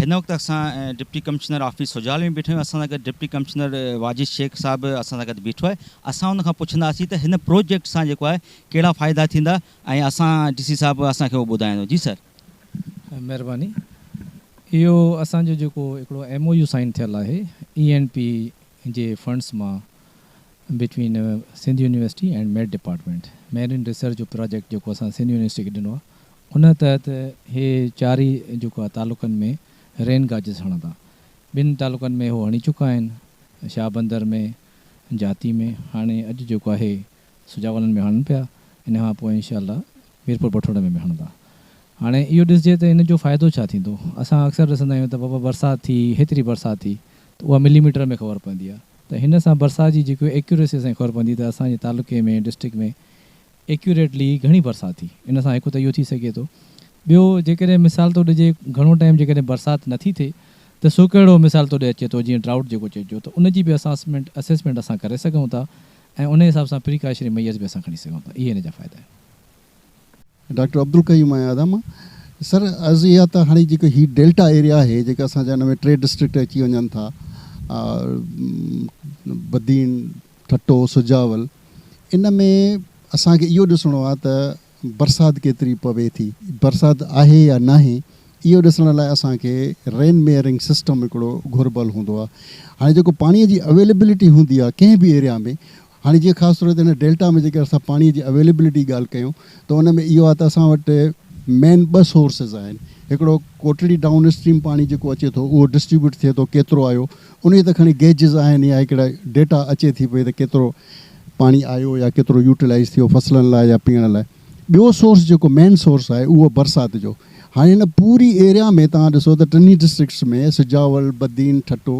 هن وقت اسان ڊپٽي ڪمشنر آفيس سجاول ۾ بيٺا آهيون اسان سان گڏ ڊپٽي ڪمشنر واجد شيخ صاحب اسان سان گڏ بيٺو آهي اسان ان کان پڇنداسين ته هن پروجيڪٽ سان جيڪو آهي ڪهڙا فائدا ٿيندا ۽ اسان ڊي سي صاحب اسان کي اهو ٻڌائيندو جي سر. مهرباني اهو اسان جو جيڪو هڪڙو ايم او يو سائن ٿيل آهي اي اين پي جي فنڊس مان between Sindh university and met department marine research جو پراجيڪٽ جيڪو اسان سنڌ يونيورسٽي کي ڏنو آهي ان تحت هي چار ئي جيڪو آهي تعلقن ۾ رين گاجز هڻندا. ٻن تعلقن ۾ هو هڻي چڪا آهن، شاهه بندر ۾ جاتي ۾ هاڻي اڄ جيڪو آهي سجاولن ۾ هڻن پيا ان کان پوء انشاء الله ميرپور بٺوري ۾ به هڻندا. هاڻي اهو ڏسجي ته ان جو فائدو ڇا ٿيندو؟ اسان اڪثر ڏسندا آهيون ته بابا برسات ٿي هيتري برسات ٿي ته اها ملي ميٽر ۾ خبر پوندي آهي ته هن سان برسات جي جيڪو ايڪيوريسي اسان کي خبر پوندي ته اسان جي تعلقي ۾ ڊسٽرڪٽ ۾ ايڪيوريٽلي گهڻي برسات ٿي ان سان هڪ ته اهو ٿي سگهي ٿو ٻيو جيڪڏهن مثال طور ڏجي گهڻو ٽائيم جيڪڏهن برسات نٿي ٿئي ته سوڪهڙو مثال طور اچي ٿو جيئن ڊرائوٽ جيڪو چئجو ته ان جي به اساسمينٽ اسيسمينٽ اسان ڪري سگهون ٿا ۽ ان حساب سان پريڪاشنري ميئرز به اسان کڻي سگهون ٿا اهي ان جا فائدا آهن. ڊاڪٽر عبدالقيوم آهيان ادا مان سر عرض اها ته هاڻي جيڪو هي ڊيلٽا ايريا آهي جيڪا اسان جا ان ۾ ٽي ڊسٽرڪٽ اچي وڃن ٿا بدين ٺٽو، سجاول، ان ۾ اسان کي اهو ڏسڻو آهي ته برسات ڪيتري پوي ٿي، برسات آهي يا ناهي، اهو ڏسڻ لاء اسان کي رين ميئرنگ سسٽم هڪڙو گهربل هوندو آهي. هاڻي جيڪو پاڻي جي اويليبلٽي هوندي آهي ڪنهن به ايريا ۾ هاڻي جيئن خاص طور تي هن ڊيلٽا ۾ جيڪر اسان پاڻي جي اويليبلٽي ڳالهه ڪيون ته ان ۾ اهو آهي ته اسان وٽ مين ٻه سورسز آهن هڪڙو ڪوٽڙي ڊائون اسٽريم پاڻي جيڪو اچي ٿو اهو ڊسٽريبيوٽ ٿئي ٿو ڪيترو آيو انهي تي کڻي گيجز آهن يا هڪڙا ڊيٽا اچي ٿي پئي ته ڪيترو پاڻي آيو يا ڪيترو يوٽيلائيز ٿيو فصلن لاء يا پيئڻ لاء ٻيو سورس جيڪو مين سورس آهي اهو برسات جو هاڻي هن پوري ايريا ۾ توهان ڏسو ته ٽنهي ڊسٽرڪٽس ۾ سجاول بدين ٺٽو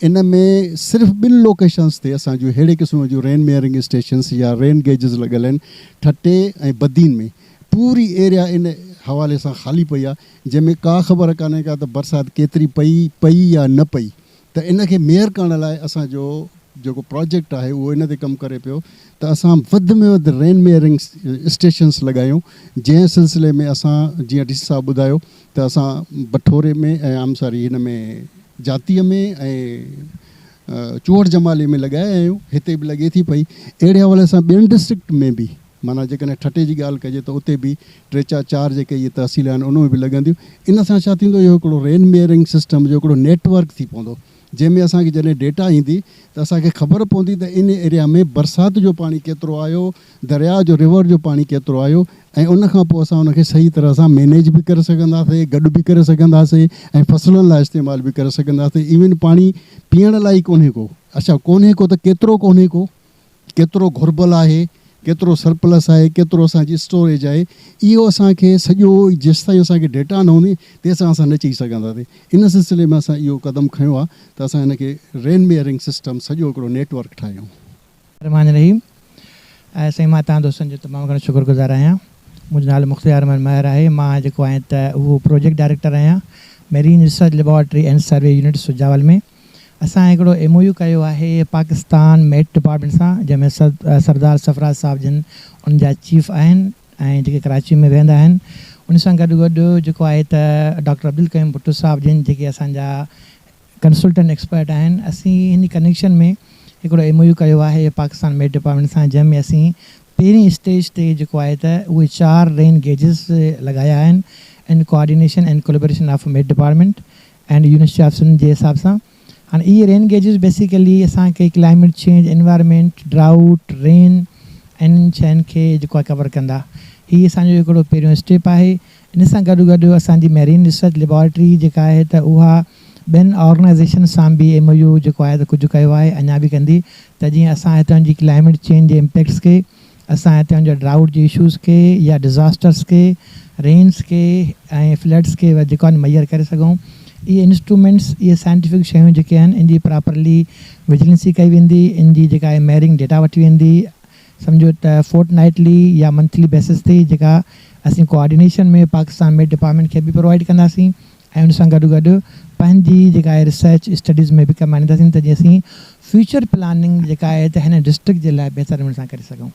ان ۾ صرف ٻن لوڪيشنس تي اسان جون ههڙي قسم جون رين ميئرنگ اسٽيشنس يا رين گيجز لڳل آهن ٺٽي ۽ بدين ۾ پوري ايريا ان حوالي سان خالي پئي آهي جنهن ۾ ڪا خبر ڪانهي ڪا ته برسات ڪيتري پئي، پئي يا نه پئي ته ان کي ميئر ڪرڻ لاء اسان جو جيڪو پراجيڪٽ آهي اهو ان تي ڪم ڪري پيو ته اسان وڌ ۾ وڌ رين ميئرنگ اسٽيشنس لڳايون جنهن سلسلي ۾ اسان جيئن ڊي سي صاحب ٻڌايو ته اسان بٺوري ۾ ۽ آم ساري هن ۾ جاتيء ۾ ۽ چوهڙ جمالي ۾ لڳايا آهيون هتي به لڳي ٿي پئي اهڙي حوالي سان ٻين ڊسٽرڪٽ ۾ به معنيٰ جيڪڏهن ٺٽي جي ڳالهه ڪجي ته اتي به ٽي چا چار جيڪي اهي تحصيل آهن ان ۾ به لڳنديون. ان سان ڇا ٿيندو اهو هڪڙو رين ميئرنگ سسٽم جو هڪڙو نيٽ ورڪ ٿي پوندو جنهن ۾ اسان کي جڏهن ڊيٽا ايندي ته اسان کي خبر پوندي ته ان ايريا ۾ برسات جو پاڻي ڪيترو آيو، درياء جو ريور جو پاڻي ڪيترو آيو ۽ ان کان پوء اسان ان کي صحيح طرح سان مينيج به ڪري سگهنداسين، گڏ به ڪري سگهنداسين ۽ فصلن لاء استعمال به ڪري سگهنداسين. ايون پاڻي پيئڻ لاء ئي ڪونهي ڪو. اڇا ڪونهي ڪو ته ڪيترو ڪونهي ڪو؟ ڪيترو گهربل آهي، ڪيترو سرپلس آهي، ڪيترو اسان جي اسٽوريج آهي، اهو اسان کي سڄو جيستائين اسان کي ڊيٽا نه هوندي تيستائين اسان نه چئي سگهنداسين. ان سلسلي ۾ اسان اهو قدم کنيو آهي ته اسان هن کي رين ميئرنگ سسٽم سڄو هڪڙو نيٽ ورڪ ٺاهيون. الرحمان الرحيم سائين مان توهان دوستن جو تمام گهڻو شڪر گذار آهيان منهنجو نالو مختيار احمد مهر آهي مان جيڪو آهيان ته اهو پروجيڪٽ ڊائريڪٽر آهيان marine research laboratory and survey unit Sujawal ۾ اسان هڪڙو ايم او يو ڪيو آهي پاڪستان ميٽ ڊپارٽمينٽ سان جنهن ۾ سردار سرفراز صاحب جن ان جا چيف آهن ۽ جيڪي ڪراچي ۾ ويهندا آهن ان سان گڏ گڏ جيڪو آهي ته ڊاڪٽر عبدالقيوم ڀٽو صاحب جن جيڪي اسان جا ڪنسلٽنٽ ايڪسپرٽ آهن اسين هن ڪنيڪشن ۾ هڪڙو ايم او يو ڪيو آهي پاڪستان ميٽ ڊپارٽمينٽ سان جنهن ۾ اسين پهرين اسٽيج تي جيڪو آهي ته اهي چار رين گيجز لڳايا آهن in coordination and collaboration of met department and university of Sindh جي حساب سان هاڻي اهي رين گيجز بيسيڪلي اسان کي ڪلائميٽ چينج انوائرمينٽ ڊرائوٽ رين انهن شين کي جيڪو آهي ڪور ڪندا هي اسان جو هڪڙو پهريون اسٽيپ آهي ان سان گڏ گڏ اسان جي ميرين ريسرچ ليبارٽري جيڪا آهي ته اها ٻين آرگنائيزيشن سان به ايم او يو جيڪو آهي ته ڪجهه ڪيو آهي اڃا به ڪندي ته جيئن اسان هتان جي ڪلائميٽ چينج جي امپيڪٽس کي اسان هتان جا ڊرائوٽ جي اشوز کي يا ڊزاسٽرس کي، رينس کي ۽ فلڊس کي جيڪو آهن ميئر ڪري سگهون. اهي انسٽرومينٽس اهي سائنٽيفڪ شيون جيڪي آهن ان جي پراپرلي وجلنسي ڪئي ويندي ان جي جيڪا آهي ميئرنگ ڊيٽا وٺي ويندي سمجهو ته فورٽ نائٽلي يا منٿلي بيسس تي جيڪا اسين ڪوآرڊينيشن ۾ پاڪستان ميٽ ڊپارٽمينٽ کي به پرووائيڊ ڪنداسين ۽ ان سان گڏ گڏ پنهنجي جيڪا آهي ريسرچ اسٽڊيز ۾ به ڪم آڻينداسين ته جيئن اسين فيوچر پلاننگ جيڪا آهي ته هن ڊسٽرڪٽ جي لاء بهتر نموني سان ڪري سگهون.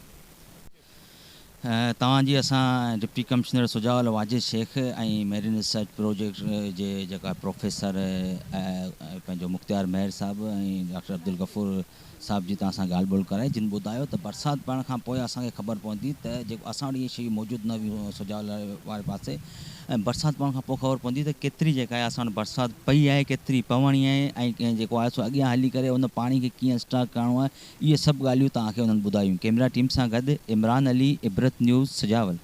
توهان جي اسان deputy commissioner Sujawal Wajid Shaikh ۽ marine research project جي جيڪا پروفيسر پنهنجو مختيار مهر صاحب ۽ ڊاڪٽر عبدالغفور صاحب جي توهان سان ڳالهه ٻولهه ڪرائي جن ٻڌايو ته برسات پوڻ کان پوء اسان کي خبر پوندي ته جيڪو اسان وٽ اهي شيون موجود نه هيون سجاول واري پاسي ۽ برسات پوڻ کان پوء خبر پوندي ته ڪيتري جيڪا آهي اسان وٽ برسات پئي آهي ڪيتري پوڻي آهي ۽ جيڪو آهي سو اڳيان هلي ڪري ان پاڻي کي ڪيئن اسٽاڪ ڪرڻو آهي اهي سڀ ڳالهيون توهان کي انهن ٻڌايون. ڪئميرا ٽيم سان گڏ عمران علي، عبرت نيوز، سجاول.